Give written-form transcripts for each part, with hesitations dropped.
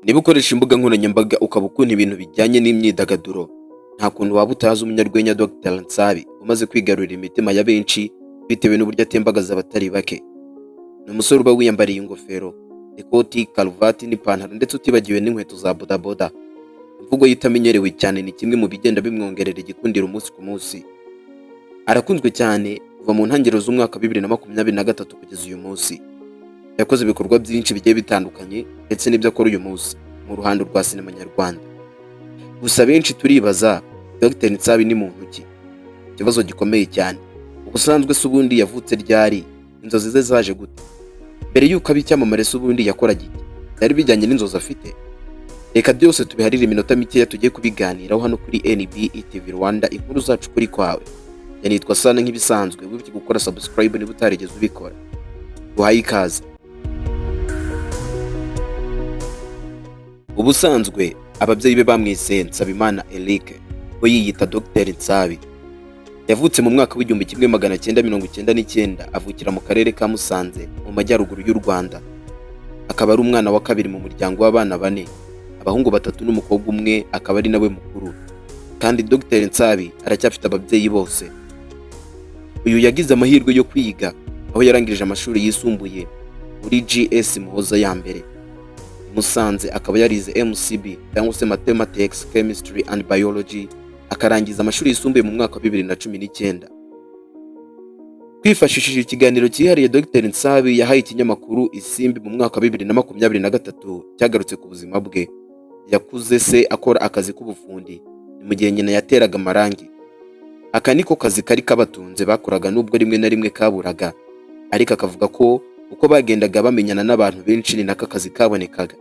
Niba ukoresha imbuga nkoranyambaga ukaba ukunda ibintu bijyanye n'imyidagaduro, nta kuntu waba utazi umunyarwenya Dr Nsabi umaze kwigarurira imitima ya benshi bitewe n'uburyo atembagaza abatari bake. Ni umusore uba wiyambariye ingofero, ikoti, karuvati n'ipantaro ndetse utibagiwe n'inkweto za bodaboda. Imvugo ye itamenyerewe cyane ni kimwe mu bigenda bimwongerera igikundiro umunsi ku munsi. Arakunzwe cyane kuva mu ntangiriro z'umwaka wa 2023 kugeza uyu munsi. Yakoze ibikorwa byinshi bigiye bitandukanye ndetse n'ibyo akora uyu munsi mu ruhando rwa sinema nyarwanda. Gusa benshi turibaza, Dr Nsabi ni muntu ki? Ikibazo gikomeye cyane. Ubusanzwe se ubundi yavutse ryari? Inzozi ze zaje gute? Mbere y'uko aba icyamamare se ubundi yakoraga iki? Byari bijyanye n'inzozi afite? Reka byose tubiharire iminota mikeya tugiye kubiganiraho hano kuri NBE TV Rwanda, inkuru zacu kuri kwawe. Nitwa Sana nk'ibisanzwe, wibuke gukora subscribe niba utarigeze ubikora. Guhaye ikaze. Ubusanzwe ababyeyi be bamwise Nsabimana Eric, we yiyita Dr Nsabi. Yavutse mu mwaka w'1999, avukira mu karere ka Musanze mu majyaruguru y'u Rwanda. Akaba ari umwana wa kabiri mu muryango w'abana bane, abahungu batatu n'umukobwa umwe, akaba ari nawe mukuru. Kandi Dr Nsabi aracyafite ababyeyi bose. Uyu yagize amahirwe yo kwiga aho yarangirije amashuri yisumbuye muri GS Muhoza ya mbere. I Musanze akaba yarize MCB cyangwa se Mathematics, Chemistry and Biology, akarangiza amashuri yisumbuye mu mwaka wa 2019. Twifashishije ikiganiro cyihariye Dr Nsabi yahaye ikinyamakuru Isimbi mu mwaka wa 2023 cyagarutse ku buzima bwe. Yakuze se akora akazi k'ubufundi, ni mu gihe nyina yateraga amarangi. Aka niko kazi kari kabatunze bakoraga nubwo rimwe na rimwe kaburaga, ariko akavuga ko uko bagendaga bamenyana n'abantu benshi ni nako akazi kabonekaga.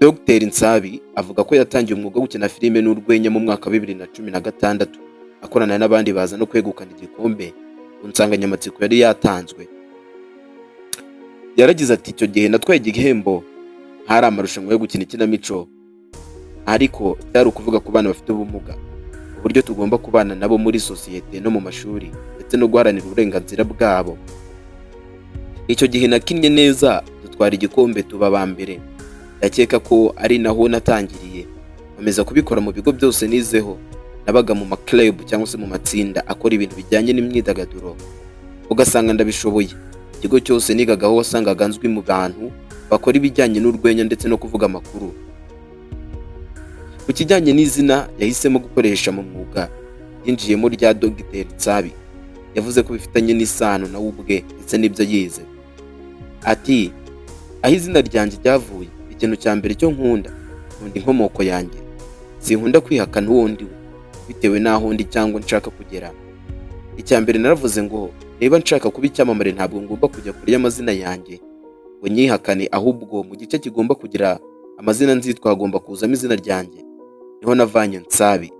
Dr Nsabi avuga ko yatangiye umwuga wo gukina filime n'urwenya mu mwaka wa 2016, akorana n'abandi baza no kwegukana igikombe ku nsanganyamatsiko yari yatanzwe. Yaragize ati: "Icyo gihe natwaye igihembo, hari amarushanwa yo gukina ikinamico, ariko byari ukuvuga ku bana bafite ubumuga, uburyo tugomba kubana nabo muri sosiyete no mu mashuri, ndetse no guharanira uburenganzira bwabo. Icyo gihe nakinnye neza, dutwara igikombe, tuba aba mbere. Ndakeka ko ari naho natangiriye, nkomeza kubikora mu bigo byose nizeho. Nabaga mu ma club cyangwa se mu matsinda akora ibintu bijyanye n'imyidagaduro, ugasanga ndabishoboye. Ikigo cyose nigagaho wasangaga nzwi mu bantu bakora ibijyanye n'urwenya ndetse no kuvuga amakuru." Ku kijyanye n'izina yahisemo gukoresha mu mwuga yinjiyemo rya Dr Nsabi, yavuze ko bifitanye n'isano nawe ubwe ndetse n'ibyo yize. Ati: "Aho izina ryanjye ryavuye, ikintu cya mbere cyo nkunda, nkunda inkomoko yanjye. Sinkunda kwihakana uwo ndi we bitewe n'aho ndi cyangwa nshaka kugera. Icya mbere naravuze ngo niba nshaka kuba icyamamare, ntabwo ngomba kujya kure y'amazina yanjye ngo nyihakane, ahubwo mu gice kigomba kugira amazina nzitwa hagomba kuzamo izina ryanjye. Niho navanye Nsabi.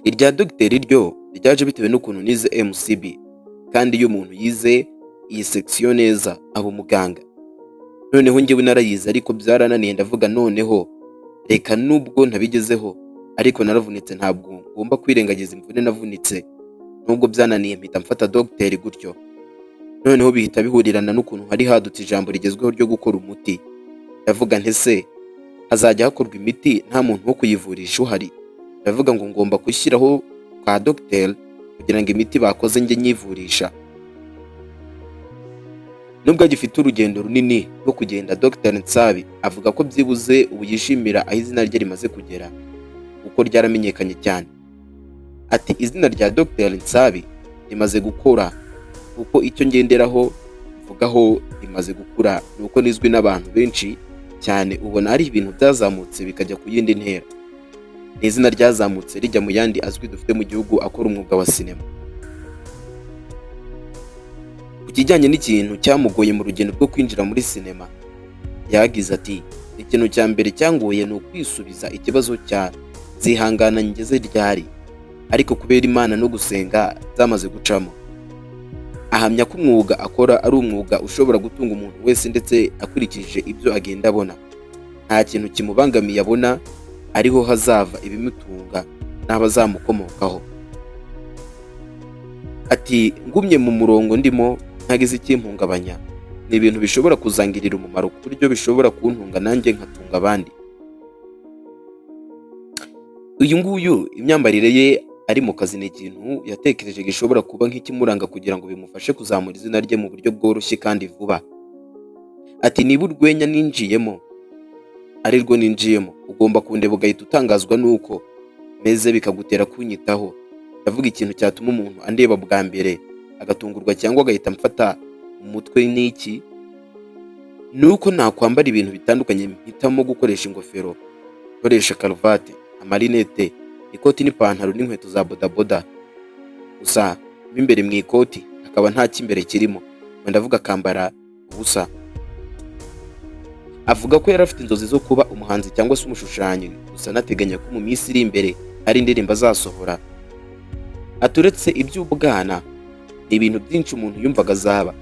Irya dogiteri ryo ryaje bitewe n'ukuntu nize MCB, kandi iyo umuntu yize iyi section neza aba umuganga. Noneho njyewe narayize ariko byarananiye, ndavuga noneho reka nubwo ntabigezeho ariko naravunitse, ntabwo ngomba kwirengagiza imvune navunitse. Nubwo byananiye mpita mfata dogiteri gutyo. Noneho bihita bihurirana n'ukuntu hari hadutse ijambo rigezweho ryo gukora umuti. Ndavuga nti se hazajya hakorwa imiti nta muntu wo kuyivurisha uhari? Ndavuga ngo ngomba gushyiraho ka dogiteri kugira ngo imiti bakoze njye nyivurisha." Nubwo agifite urugendo runini rwo kugenda, Dr Nsabi avuga ko byibuze ubu yishimira aho izina rye rimaze kugera, kuko ryaramenyekanye cyane. Ati: "Izina rya Dr Nsabi rimaze gukura, kuko icyo ngenderaho mvugaho rimaze gukura ni uko nizwi n'abantu benshi cyane. Ubona ari ibintu byazamutse bikajya ku yindi ntera. Ni izina ryazamutse rijya mu yandi azwi dufite mu gihugu akora umwuga wa sinema." Ku kijyanye n'ikintu cyamugoye mu rugendo rwo kwinjira muri sinema, yagize ati: "Ikintu cya mbere cyangoye ni ukwisubiza ikibazo cya nzihangana ngeze ryari, ariko kubera Imana no gusenga byamaze gucamo." Ahamya ko umwuga akora ari umwuga ushobora gutunga umuntu wese, ndetse akurikije ibyo agenda abona nta kintu kimubangamiye, abona ariho hazava ibimutunga n'abazamukomokaho. Ati: "Ngumye mu murongo ndimo ntagize ikimpungabanya, Ni ibintu bishobora kuzangirira umumaro ku buryo bishobora kuntunga nanjye nkatunga abandi. Uyu nguyu imyambarire ye ari mu kazi ni ikintu yatekereje gishobora kuba nk'ikimuranga kugira ngo bimufashe kuzamura izina rye mu buryo bworoshye kandi vuba. Ati: "Niba urwenya ninjiyemo ari rwo ninjiyemo, ugomba kundeba ugahita utangazwa n'uko meze, bikagutera kunyitaho. Ndavuga ikintu cyatuma umuntu andeba bwa mbere agatungurwa cyangwa agahita amfata mu mutwe ni iki? Ni uko nakwambara ibintu bitandukanye. Mpitamo gukoresha ingofero, gukoresha karuvati, amarinete, ikoti n'ipantaro n'inkweto za bodaboda, gusa mo imbere mu ikoti hakaba nta cy'imbere kirimo." Ngo ndavuga akambara ubusa. Avuga ko yari afite inzozi zo kuba umuhanzi cyangwa se umushushanyi, gusa anateganya ko mu minsi iri imbere hari indirimbo azasohora. Aturetse iby'ubwana, ni ibintu byinshi umuntu yumvaga azaba,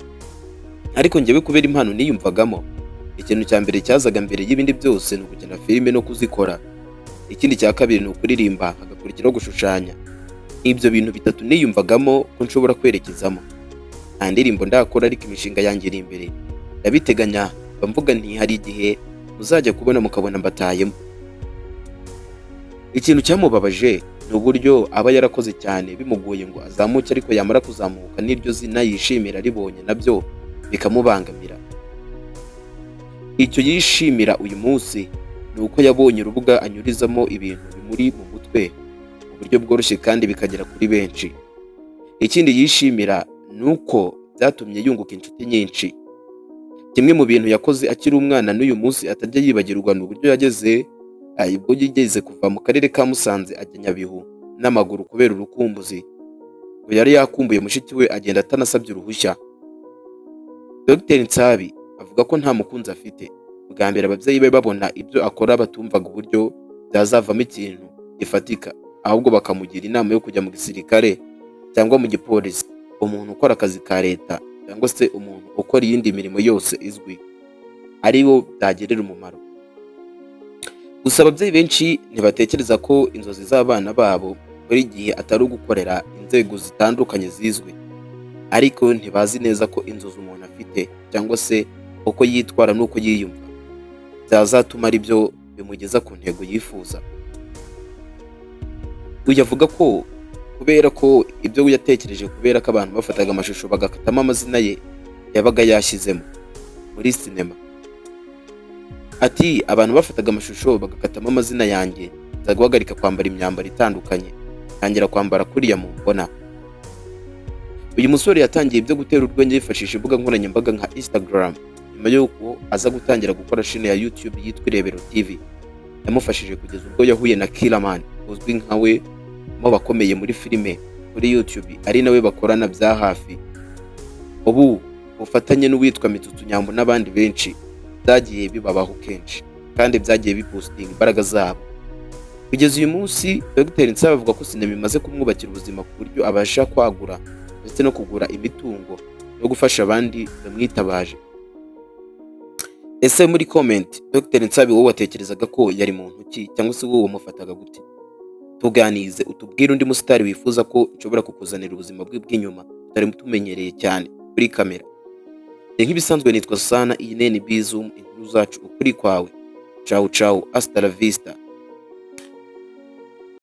ariko njyewe kubera impano niyumvagamo, ikintu cya mbere cyazaga mbere y'ibindi byose ni ugukina filime no kuzikora. Ikindi cya kabiri ni ukuririmba, hagakurikiraho gushushanya. Ibyo bintu bitatu niyumvagamo ko nshobora kwerekezamo. Nta ndirimbo ndakora, ariko imishinga yanjye iri imbere, ndabiteganya. Mba mvuga nti hari igihe muzajya kubona mukabona mbatayemo. Ikintu cyamubabaje ni uburyo aba yarakoze cyane bimugoye ngo azamuke, ariko yamara kuzamuka n'iryo zina yishimira aribonye nabyo bikamubangamira. Icyo yishimira uyu munsi ni uko yabonye urubuga anyurizamo ibintu bimuri mu mutwe mu buryo bworoshye kandi bikagera kuri benshi. Ikindi yishimira ni uko byatumye yunguka inshuti nyinshi. Kimwe mu bintu yakoze akiri umwana n'uyu munsi atajya yibagirwa ni uburyo yageze ubwo yigeze kuva mu karere ka Musanze ajya Nyabihu n'amaguru kubera urukumbuzi ngo yari yakumbuye mushiki we, agenda atanasabye uruhushya. Dr Nsabi avuga ko nta mukunzi afite. Bwa mbere ababyeyi be babona ibyo akora batumvaga uburyo byazavamo ikintu gifatika, ahubwo bakamugira inama yo kujya mu gisirikare cyangwa mu gipolisi, umuntu ukora akazi ka leta cyangwa se umuntu ukora iyindi mirimo yose izwi ari bo byagirira umumaro. Gusa ababyeyi benshi ntibatekereza ko inzozi z'abana babo buri gihe atari ugukorera inzego zitandukanye zizwi, ariko ntibazi neza ko inzozi umuntu afite cyangwa se uko yitwara n'uko yiyumva byazatuma ari byo bimugeza ku ntego yifuza. Uyu avuga ko kubera ko ibyo yatekereje, kubera ko abantu bafataga amashusho bagakatamo amazina ye yabaga yashyizemo muri sinema. Ati: "Abantu bafataga amashusho bagakatamo amazina yanjye, nza guhagarika kwambara imyambaro itandukanye, ntangira kwambara kuriya mu mbona." Uyu musore yatangiye ibyo gutera urwenya yifashisha imbuga nkoranyambaga nka Instagram, nyuma y'uko aza gutangira gukora chaîne ya YouTube yitwa Irebero TV yamufashije kugeza ubwo yahuye na Killaman, uzwi nka we mu bakomeye muri filime kuri YouTube, ari nawe bakorana bya hafi ubu bufatanye n'uwitwa Mitsutsu Nyambo n'abandi benshi. Byagiye bibabaho kenshi kandi byagiye biboostinga imbaraga zabo. Kugeza uyu munsi, Dr Nsabi avuga ko sinema imaze kumwubakira ubuzima ku buryo abasha kwagura ndetse no kugura imitungo no gufasha abandi bamwitabaje. Ese muri comment, Dr Nsabi wowe watekerezaga ko yari muntu ki, cyangwa se wowe wamufataga gute? Tuganize, utubwire undi musitari wifuza ko nshobora kukuzanira ubuzima bwe bw'inyuma tutari tumenyereye cyane kuri kamera. Ni nk'ibisanzwe, nitwa Sana, iyi ni NB Zoom, inkuru zacu, ukuri kwawe. Ciao ciao, hasta la vista.